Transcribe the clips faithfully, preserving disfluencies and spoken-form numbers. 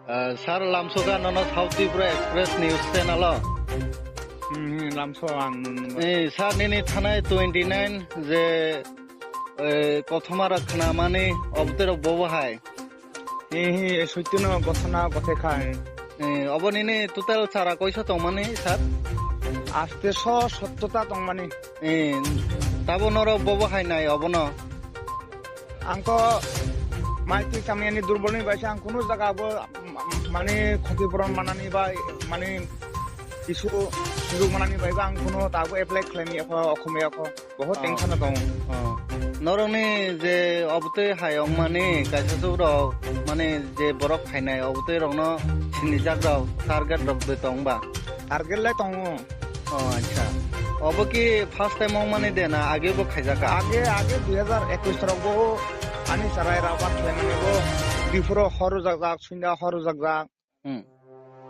Ah, sir, lamsoka nono South Tripura Express News Channel o. Hmm, hmm, lamso ang nono. Eh, sir, nini thanai twenty nine je, eh, kothoma rok khnamani obotwi rok bobo hai. Eh, eh, soitino gothona gothe khai. Eh, obo nini total chara koiso tongmani, sir? Aste so sotto ta tongmani. Eh, tabo norok bobo hai nai obono? Ang to maitwi kamiyani durbolni baisa ang kunu jaga bo, m-, mane khoti puron manani ba mane kisu sujug manani bai ba ang kunu tabo apply khlaimya kho, okhomya kho. Bohot Oh. tension o tongo. Oh. Norokni je obotwi hai wngmani kaisa sukrok mane je borok khainai obotwi rokno sinijak rok target rok de tong ba? Target le tongo. Oh, acha. Obo ki first time wngmani de na age bo khaijak kha? Age, age dui hajar ekwis rok bo ani sarai raba khlaimani bo bifuro hor rwjak jak, sunda hor rwjak jak. Hmm.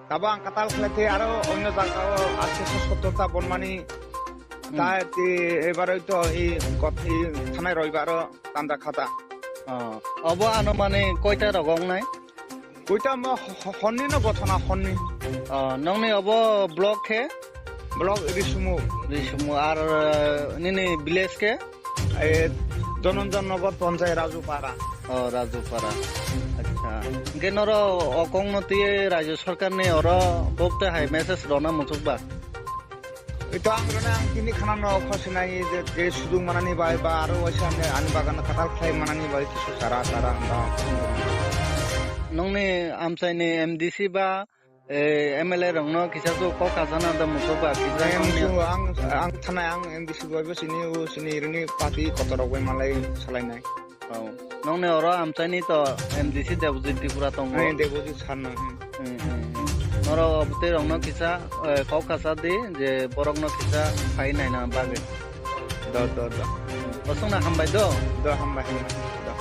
Tabo ang katal khlai khe aro onno jaga o aste sottor ta bonmani Hmm. ta ti ebar to i kot i thanai roi baro tanda khata. Oh. Obo ano mane koita rok wngnai? Koita mo ho-, ho-, honni no gothona honni. Oh, nongni obo block khe? Block Risumu. Risumu ar, eh, nini village khe? Eh, Dhananjay Nagar Panchayat Rajupara. Oh, Rajupara. Acha. Hingke noro o kongno twi rajyo sarkarni oro bokte hai message rona muchuk ba? Ito ang rona ang tini khana no khosnai je, je sujung manani bai ba aro waisa ani, ani bagano katal khlai manani bai kisu sara sara ang ba. Nongni amchaini M D C ba Eh, M L A rokno kisa su kok kajana da muchuk ba kisa Em, nongni. Su ang, ang thanai ang M D C bai bo sini u sini rini party kotor rok bai malai salainai. Oh. Nongni oro amchaini to M D C Debojit Tripura tongo. Ai Debojit sarno. Hmm, hmm, hmm. Noro bwtwi rokno kisa, eh, kok kasa di je borokno kisa phai naina bagwi. Do, do, do. Bosongno hambai do. Do, hambai, hambai. Do.